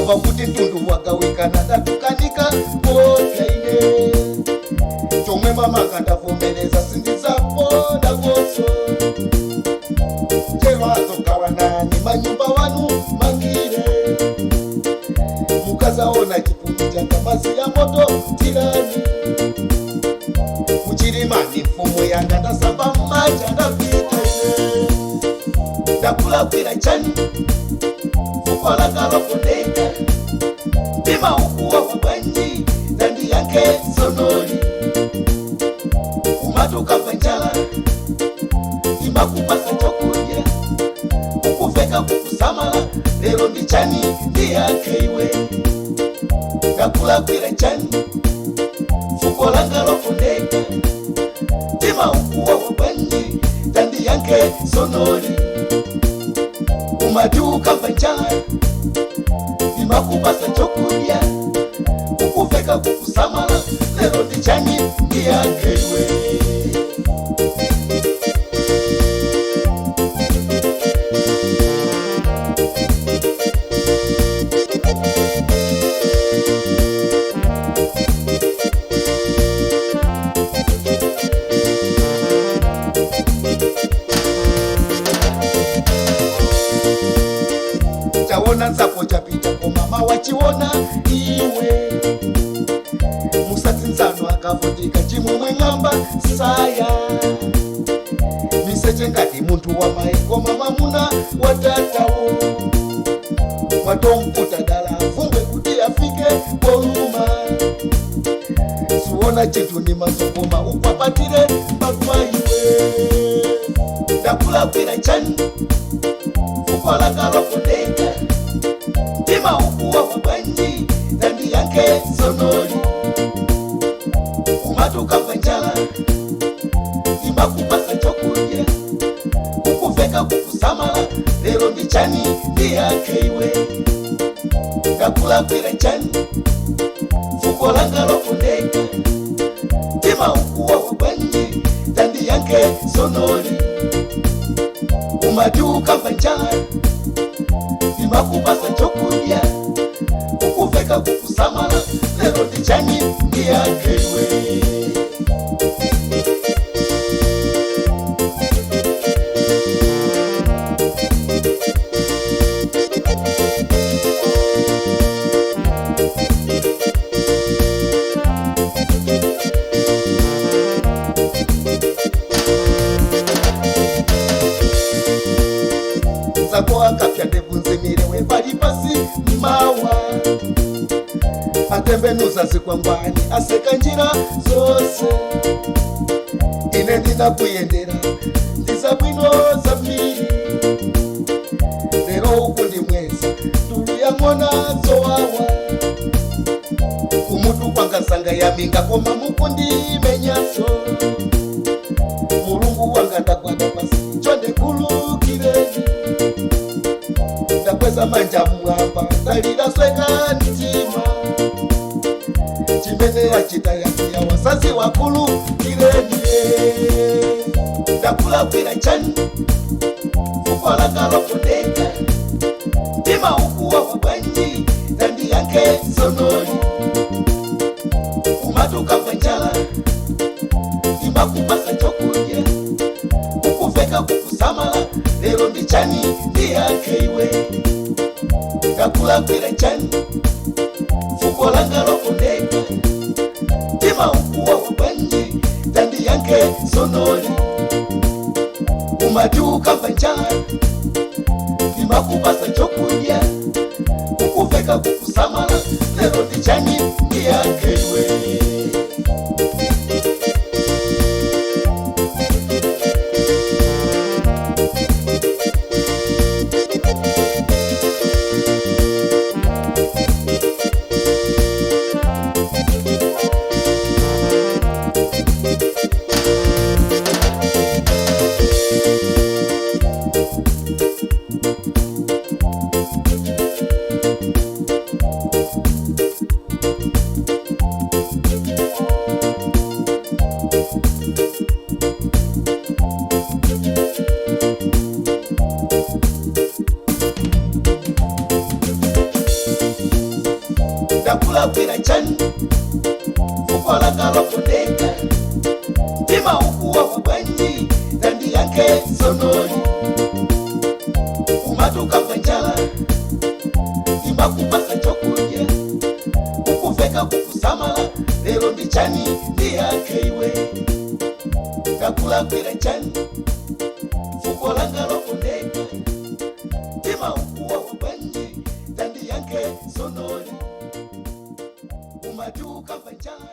Ndangomva kuti mtundu wagawikana, ndatukanika kopya ine. Chomwe mamanga ndavomereza, sindizaponda koso. Chero azogawanani manyumba wanu mangire. Mukazaona chipumi changa mazi ya moto tirani. Muchirimani mfumu yanga, ndasamba mmacha, ndapita ine. Ndakulakwira chani, fuko langa lokondeka? Mtima ukuwawa bwanji? Ndandiyankhe sonoli. Umati ukamva njala imakupasa chokudya, ukuveka, kukusamala. Lero ndi chani? Ndiyankhe iwe. Ndakulakwira chani, fuko langa lokondeka? Mtima ukuwawa bwanji? Ndandiyankhe sonoli. Umati ukamva njala imakupasa chokudya, kukuveka, kukusamala. Lero ndi chani? Ndiyankhe iwe. Chaona nzako chapita, koma wachiona iwe. Musatsinzano akavutika chimwemwe ng'amba saya. Miseche ngati munthu wa mai, koma mwamuna watatawo mwatomputa dala avumbwe kuti afike poluma. Suona chinthu ni maso, koma ukwapatire mbava iwe. Ndakulakwira chani, fuko langa lokondeka? Mtima ukuwawa bwanji? Ndandiyankhe sonoli. Umati ukamva njala imakupasa chokudya, kukuveka, kukusamala. Lero ndi chani? Ndiyankhe iwe. Ndakulakwira chani, fuko langa lokondeka? Mtima ukuwawa bwanji? Ndandiyankhe sonoli. Umati ukamva njala imakupasa chokudya, kukuveka, kukusamala. Lero ndi chani? Ndiyankhe iwe. Zako akapya ndevu nzimirewe pali pasi mawa, atembenuza zikwangwani, aseka njira zose. Ine ndinakuyendera ndizabwino zambiri, lero ukundimweza tulu yang'ona zowawa. Kumutu kwanga sanga yaminga, koma mukundimenyaso. Mulungu wanga, ndagwada pasi, chonde khululukireni. Ndakweza manja mwamba, ndalira, sweka mtima. Chimene wachita yakuya wasazi wakulu kireni. Ndakulakwira chani, fuko langa lokondeka? Mtima ukuwawa bwanji? Ndandiyankhe sonoli. Umati ukamva njala imakupasa chokudya, kukuveka, kukusamala. Lero ndi chani? Ndiyankhe iwe. Ndakulakwira chani, fuko langa lokondeka? Mtima ukuwawa bwanji? Ndandiyankhe sonoli. Umati ukamva njala imakupasa chokudya, kukuveka, kukusamala. Lero ndi chani? Ndiyankhe iwe. Ndakulakwira chani? Fuko langa lokondeka, mtima ukuwawa bwanji? Tandiyankhe sonoli. Umati ukamva njala ndimakupasa chokudya, ukuveka kukusamala, lero ndi chani? Ndiyankhe iwe, ndakulakwira chani? Fuko langa lokondeka, mtima ukuwawa bwanji? Tandiyankhe sonoli. Umati ukamva njala.